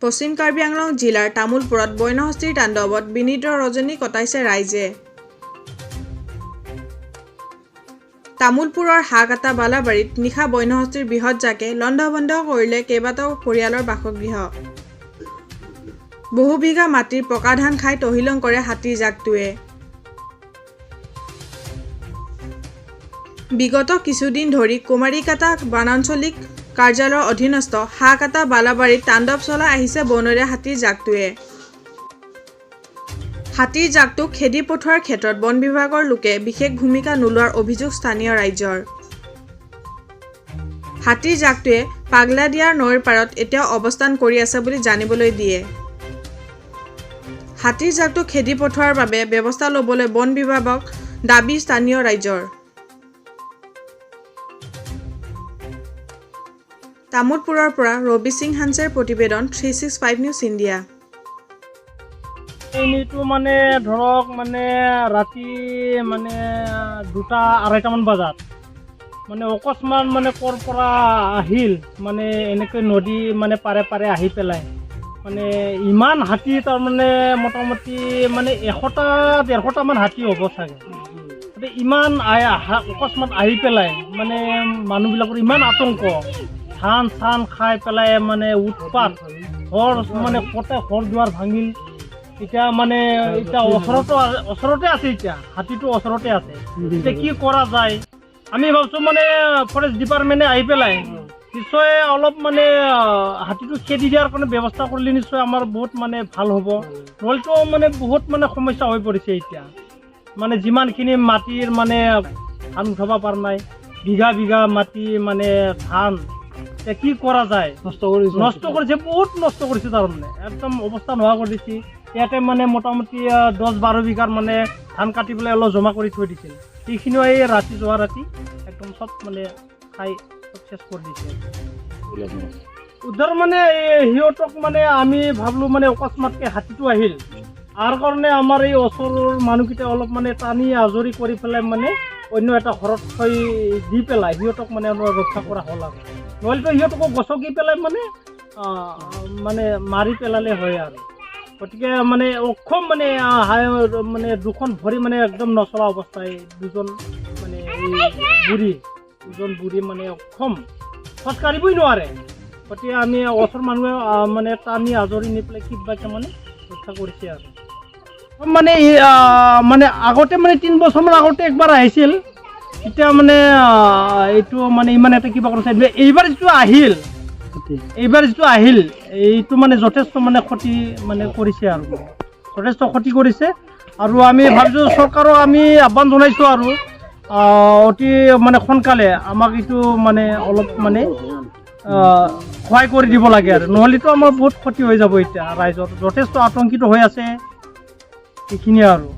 পশ্চিম কাৰ্বি আংলং জিলাৰ তামুলপুৰত বন্যহস্তীৰ তাণ্ডৱত বিনিদ্ৰ ৰজনী কটাইছে ৰাইজে। তামুলপুৰৰ হাঁহকাটা বালাবাৰীত নিশা বন্যহস্তীৰ বৃহৎ জাকে লণ্ডভণ্ড কৰিলে কেইবাটাও পৰিয়ালৰ বাসগৃহ। বহু বিঘা মাটিৰ পকা ধান খাই তহিলং কৰে হাতীৰ জাকটোৱে। বিগত কিছুদিন ধৰি কুমাৰীকাটা বনাঞ্চলিক কাৰ্যালয়ৰ অধীনস্থ হাঁহকাটা বালাবাৰীত তাণ্ডৱ চলাই আহিছে বনৰীয়া হাতীৰ জাকটোৱে। হাতীৰ জাকটোক খেদি পঠোৱাৰ ক্ষেত্ৰত বন বিভাগৰ লোকে বিশেষ ভূমিকা নোলোৱাৰ অভিযোগ স্থানীয় ৰাইজৰ। হাতীৰ জাকটোৱে পাগলাদিয়াৰ নৈৰ পাৰত এতিয়াও অৱস্থান কৰি আছে বুলি জানিবলৈ দিয়ে। হাতীৰ জাকটোক খেদি পঠোৱাৰ বাবে ব্যৱস্থা ল'বলৈ বন বিভাগক দাবী স্থানীয় ৰাইজৰ। তামুলপুৰৰ পৰা ৰবি সিং হাঞ্চেৰ প্ৰতিবেদন, 365 নিউজ ইণ্ডিয়া। এনেইতো মানে ধৰক মানে ৰাতি মানে 2টা 2:30টামান বজাত মানে অকস্মাত মানে ক'ৰ পৰা আহিল, মানে এনেকৈ নদী মানে পাৰে পাৰে আহি পেলাই মানে ইমান হাতী, তাৰমানে মোটামুটি মানে 100টা 150টামান হাতী হ'ব চাগে। গতিকে ইমান অকস্মাত আহি পেলাই মানে মানুহবিলাকৰ ইমান আতংক, ধান চান খাই পেলাই মানে উৎপাত, ঘৰ মানে গোটেই ঘৰ দুৱাৰ ভাঙিল। এতিয়া মানে এতিয়া ওচৰতে আছে, এতিয়া হাতীটো ওচৰতে আছে। এতিয়া কি কৰা যায় আমি ভাবছোঁ, মানে ফৰেষ্ট ডিপাৰ্টমেণ্টে আহি পেলাই নিশ্চয় অলপ মানে হাতীটো খেদি দিয়াৰ কাৰণে ব্যৱস্থা কৰিলে নিশ্চয় আমাৰ বহুত মানে ভাল হ'ব। নহ'লেতো মানে বহুত মানে সমস্যা হৈ পৰিছে। এতিয়া মানে যিমানখিনি মাটিৰ মানে ধান উঠাব পৰা নাই, বিঘা বিঘা মাটি মানে ধান, এতিয়া কি কৰা যায়? নষ্ট কৰিছে। নষ্ট কৰিছে, বহুত নষ্ট কৰিছে, তাৰমানে একদম অৱস্থা নোহোৱা কৰি দিছে। ইয়াতে মানে মোটামুটি 10-12 বিঘাৰ মানে ধান কাটি পেলাই অলপ জমা কৰি থৈ দিছিল, সেইখিনিও এই ৰাতি যোৱা ৰাতি একদম চব মানে খাই চব শেষ কৰি দিছে। উদ্ধাৰ মানে এই সিহঁতক মানে আমি ভাবলোঁ মানে অকস্মাতকৈ হাতীটো আহিল, তাৰ কাৰণে আমাৰ এই ওচৰৰ মানুহকেইটা অলপ মানে টানি আজৰি কৰি পেলাই মানে অন্য এটা ঘৰত থৈ দি পেলাই সিহঁতক মানে অলপ ৰক্ষা কৰা হ'ল আৰু নহ'লেতো সিহঁতকো গছকি পেলাই মানে মানে মাৰি পেলালে হয় আৰু। গতিকে মানে অক্ষম মানে মানে দুখন ভৰি মানে একদম নচলা অৱস্থা। এই দুজন মানে এই বুঢ়ী, দুজন বুঢ়ী মানে অক্ষম, খোজকাঢ়িবই নোৱাৰে। গতিকে আমি ওচৰৰ মানুহে মানে টানি আজৰি নি পেলাই কিবাকে মানে ৰক্ষা কৰিছে। আৰু মানে এই, মানে আগতে মানে 3 বছৰমান আগতে একবাৰ আহিছিল, তেতিয়া মানে এইটো মানে ইমান এটা কিবা কৰিছে। এইবাৰ যিটো আহিল, এইবাৰ যিটো আহিল এইটো মানে যথেষ্ট মানে ক্ষতি মানে কৰিছে আৰু যথেষ্ট ক্ষতি কৰিছে। আৰু আমি ভাবিছোঁ, চৰকাৰক আমি আহ্বান জনাইছোঁ আৰু অতি মানে সোনকালে আমাক এইটো মানে অলপ মানে সহায় কৰি দিব লাগে আৰু নহ'লেতো আমাৰ বহুত ক্ষতি হৈ যাব। এতিয়া ৰাইজৰ যথেষ্ট আতংকিত হৈ আছে, এইখিনিয়ে আৰু।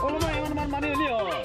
অলপমান ইমান মান মানি হ'লি হয়।